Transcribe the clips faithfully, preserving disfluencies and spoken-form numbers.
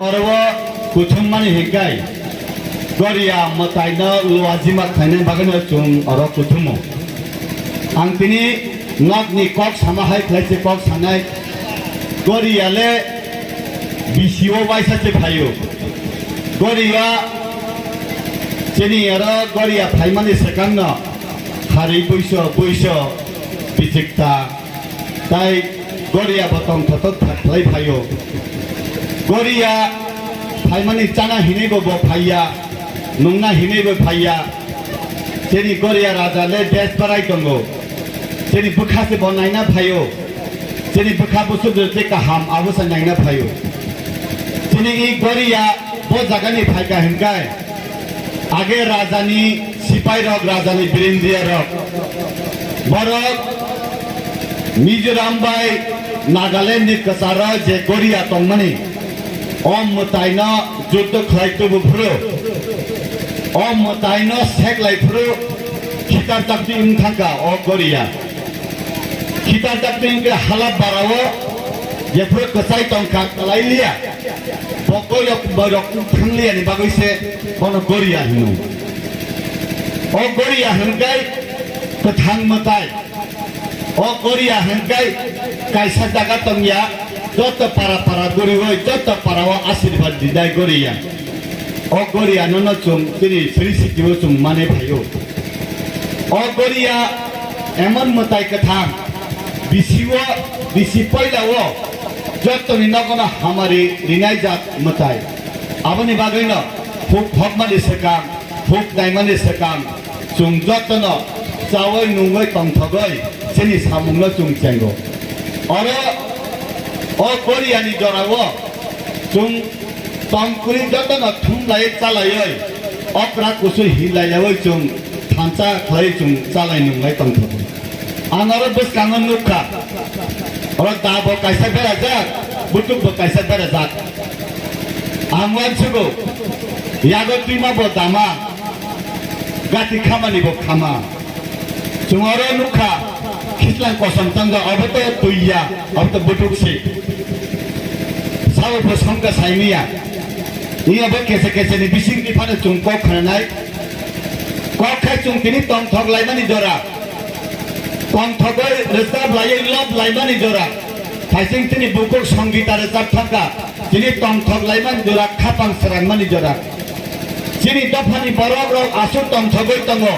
Oro o kuthum mani hikai, Goria mwtaino luajima khlainai bagwino chwng oro kuthumo. Ang tini nokni kok sama hai khlai se kok sanai, Goria le bisio waisa se phaio. Goria chini oro Goria phaimani swkangno harwi buiso buiso bichikta. Tai Goria bo tongthotok khlai phaio. Goria phaimani chana hinwi bo bo phaiya, nungna hinwi bo phaiya. Chini Goria raja le desh barai tongo. Chini bwkha se bo naina phaio. Chini bwkha busu je kaham abo se naina phaio. Chini i Goria bo jagani phaika hinkai. Age rajani sipai rok, rajani birindiya rok, borok Mizoram bai Nagaland ni kwcharo je Goria tongmani, o mwtaino juddo khlai tubu phuru, o mwtaino seklai phuru khitar chakti wng thangka o Goria. Khitar chakti wngkhe halap barao jephuru kwchai tongkha kwlai liya. Bokol rok borok thang liya ni bagwi se bono Goria hino. O Goria hwnkai kwthang mwtai. O Goria hwnkai kaisa jaga tongya, joto para para guriwi joto parao asirwad dinai Goria. O Goria nono chwng chini sri sitio chwng mane phaio. O Goria emon mwtai kwthang, bisi o, bisi poila o, jottoni nogono hamari rinai jak mwtai. Aboni bagwino huk hokmani swkang, huk naimani swkang, chwng jotono chawi nungwi tongthogwi chini samungno chwng chengo. Oro o Goriani jorao chwng tongkwrwi jotono thumlaiwi chalaiwi okra kusu hinlailawi chwng thansa khlaiwi chwng chalai nunglai tongthogo. Ang oro bwskango nukha, oro da bo kaisa berajak, butuk bo kaisa berajak. Ang uansugo, yago twima bo dama, gati khamani bo khama. Chwng oro nukha, khichlang kosom tangja, obo to twiya, obo to butuk si. Sabo bo songka saimiya. Iya bo kese kese ni bising ni phano chwng kok khananai. Kok khai chwng tini tongthok laimani jora. Tongthogwi rwchap laiwi lob laimani jora. Thaising chini bukhuk songita rwchap thangkha. Chini tongthok laimani jora, khapang srangmani jora. Chini dophani borok rok aswk tongthogwi tongo.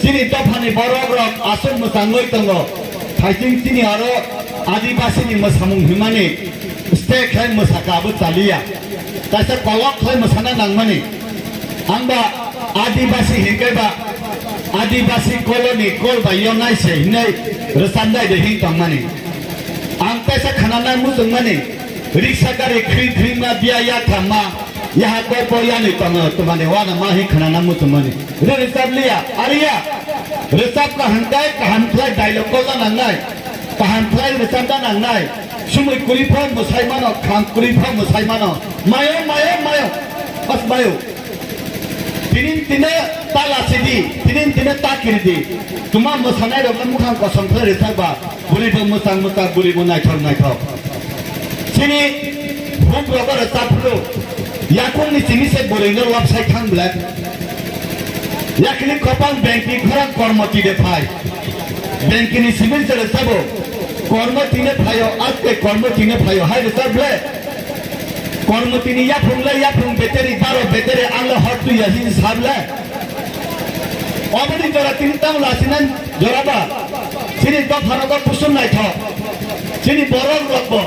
Chini dophani borok rok aswk mwchangwi tongo. Thaising chini aro Adibasini mwsamung hwnmani stage khai mwsaka abo chaliya. Kaisa kolok khlai mwsana nangmani. Ang ba Adibasi hinkai ba Adibasi koloni kol bai yonai se hinai rwchandai de hin tongmani. Ang kaisa khanana muchungmani riksa gari khring khring ma biya ya thamma yaha koi po yani tongo tumani wana ma hin khanana muchungmani. Re rwchap liya, ariya. Rwchap kaham kai, kaham khlai dialogue kolna nangnai. Kaham khlai rwchapna nangnai. Sumui kwrwi pho mwsai mano, kham kwrwi pho mwsai mano. Mayo, mayo, mayo. Bas mayo. Tinin tine ta lasi di, tinin tine ta kiri di. Tuma mwsanai rokno mukhang kosom khlai rwchap ba. Bwrwi bo mwchang mwchang, bwrwi bo naithok naithok. Chini huk rogo rwchap phuru, yakung ni simi se bwrwi no lobsai thang ble. Yakni khopang bengki khorang kormo tide phai. Bengki ni simi se rwchabo. Kormo tine phaio, aste kormo tine phaio, hai rwchap ble. Kormo tini yaphung le yaphung beteri, baro beteri, ang le hor twi ya hin sab le. Oboni jora tini tang lasinan jora ba. Chini dopha rogo kusum naithok. Chini borok rok bo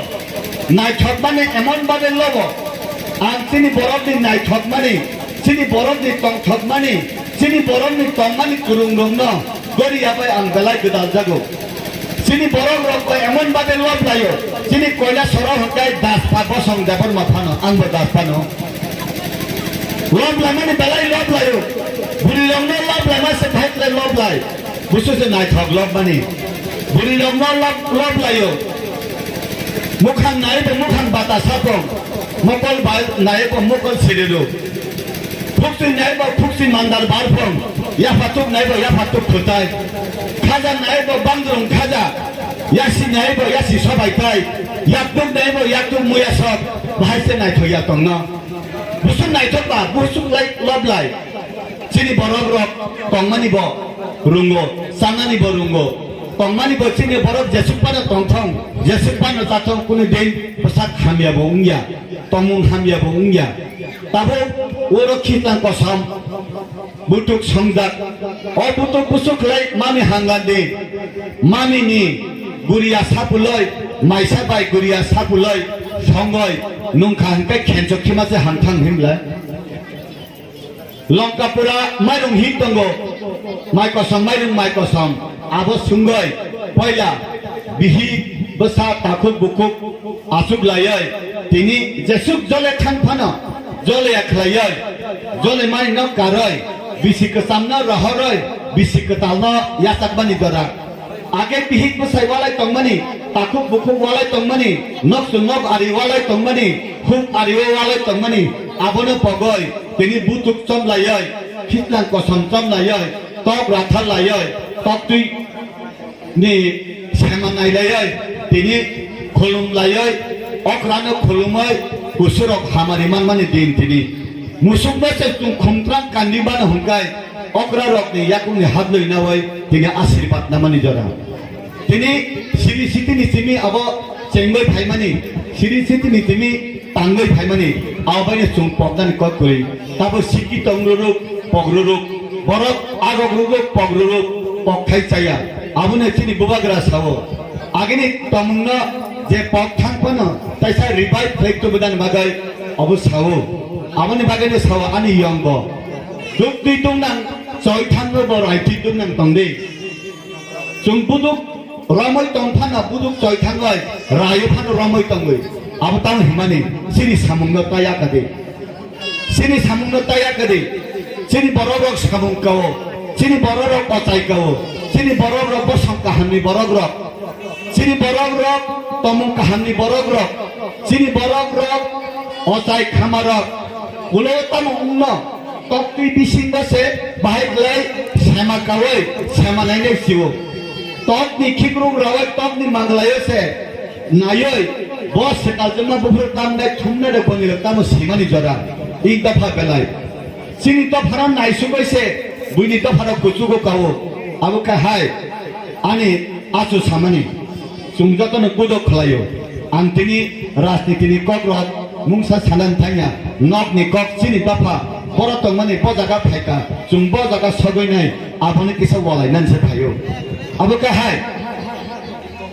naithok mani emon babe lobo. Ang chini borok ni naithok mani, chini borok ni tongthok mani, chini borok ni tongmani kwrwng rok no Goria bai ang belai gwdal jago. Chini borok rok bai emon babe lob laio. Chini koila soro hwnkhe Daspa Bosong Debbarma phano, ang bo Daspa no. Lob laimani belai lob laio. Bwrwi rok no lob laima se thai khlai lob lai. Busu se naithok lob mani. Bwrwi rok no lob, lob laio. Mukhang nai bo mukhang bata sapong. Mokol bai nai bo mokol siriru. Phuksi nai bo phuksi mandar bar phong, yaphatuk nai bo yaphatuk khutai. Khaja nai bo bangdrung khaja, yasi nai bo yasi sobai tai. Yaktuk nai bo yaktuk muya sok, Hai se naithok ya tongno. Busuk naithok ba, busuk lai, lob lai. Chini borok rok tongmani bo rungo, sanani bo rungo. Tongmani bo chini borok jesuk pano tongthong, jesuk pano chathong, kunu din bwsak hamya bo wngya, tongmung hamya bo wngya. Tabuk oro khitlang kosom. Butuk songjak. O butuk busuk khlai mami hangandi. Mami ni guriya sapuloi, maisa bai guriya sapuloi, songoi, nungkha hingke khenchok khima se hangthang himla. Longkapura mairung hik tongo. Mai kosom, mairung mai kosom. Abo sungoi, poila, bihi, bwsa, takhuk, bukhuk, asuk layoi, tini jesuk jole thang phano, jole ya khlaioi, jole mai nok karoi, bisi kwchamno rohoroi, bisi kwtalno yachakmani jora. Age bihik bwsai walai tongmani, takhuk bukhuk walai tongmani, nok su nok ari walai tongmani, huk ari o walai tongmani, abono pogoi, tini butuk chom layoi, khitlang kosom chom layoi, tok rathar layoi, tok twi ni sema nailaioi, tini khulum laioi, okrano khulumoi, kusurok hamari manmani din tini. Musukno se chwng khumtrang kandi bana hwnkai, okrarokni yakungni hadloi naoi tini asirbat namani jora. Tini siri sitini simi abo chengbai phaimani, siri sitini simi tangwi phaimani, abobaino chwng poknani kok kwrwi. Tabo sikki tong rwrwk, pok rwrwk, borok agok rwrwk, pok rwrwk, pok khai chaya. Abono chini bubagra sao. Agini tongmungno je pok thang phano taisa revive khlai tubudani bagwi obo sao. Aboni bagwino sao ani yongbo. Duk twi tongnang choi thangno bo rai twi tongnang tongdi. Chwng buduk romoi tong phano buduk choi thangoi, rayo phano romoi tongoi. Abo tamo himani, chini samungno taya kadi. Chini samungno taya kadi. Chini borok rok samung kao. Chini borok rok ochai kao. Chini borok rok bosong kahamni borok rok. Chini borok rok tomung kahamni borok rok. Chini borok rok ochai khama rok. Ulo tamo wngno. Toktwi bisingo se bahai glai sema kawi sema nainai sio. Tokni khikrung rawai tokni manglaio se naioi bo swkaljwkma buphuru tamnai thumnai rok boni rok tamo simani jora. I dopha belai. Chini dophara naisugoi se buini dophara kuchugo kao. Abo khe hai ani achu samani. Chwng jotono kudok khlaio. Ang tini rajnitini kokrok mungsa sanan thangya, nokni kok chini dopha, boro tongmani bo jaga phaika, chwng bo jaga sogwi nai, aboni kisa walai nani se phaio. Abo khe hai,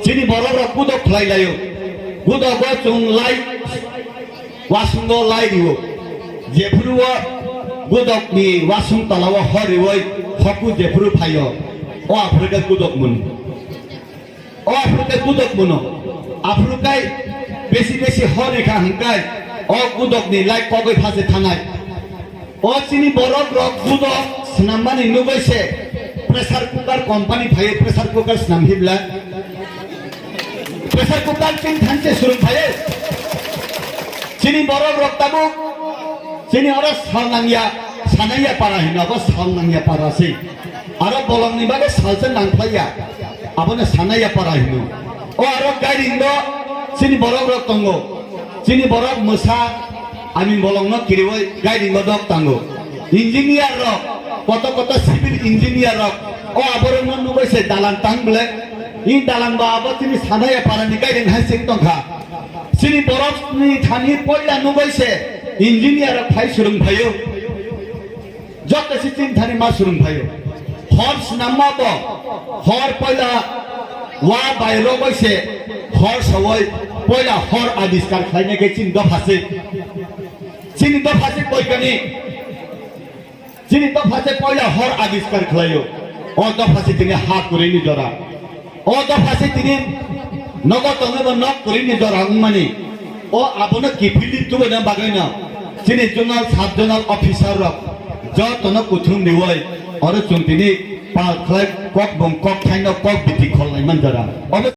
chini borok rok kudok khlai laio. Kudogo chwng lai, wasungo lai rio. Jephuru o kudokni wasung tola o hor rioi, hoku jephuru phaio, o aphuru khe kudok mun. O aphuru khe kudok muno. Aphuru kai besi besi hor rikha hwnkai o kudok ni lai kogwi phase thanai. O chini borok rok kudok swnam mani nugoi se pressure cooker company phai pressure cooker swnam hibla. Pressure cooker chini thanse surung phai. Chini borok rok tabuk chini oro sal nangya, sanaya para hino, abo sal nangya para se. Aro bolong ni bagwi salsa nangphaiya, abono sanaya para hino. O aro gairing do chini borok rok tongo, chini borok mwsa ani bolong no kiriwi gairing do dok tango. Engineer rok, koto koto civil engineer rok, o aborok no nugwi se dalan tang bole, i dalan ba abo chini sanaya para ni gairing hai sing tongkha. Chini borok ni thani poila nugwi se engineer rok phai surung phaio. Joto se chini thani ma surung phaio. Hor swnamma bo, hor poila wa bai rogoi se, hor sawoi poila hor abiskar khlainai khe chini dopha se. Chini dopha se boikani, chini dopha se poila hor abiskar khlaio. O dopha se tini ha kwrwini jora. O dopha se tini nogo tongwi bo nok kwrwini jora wngmani. O abono kiphilwi tubuna bagwino chini zonal, sub zonal officer rok jotono kuthum riwi oro chwng tini pal khlai kok bung kok thaino kok biti khol naiman jora. Obo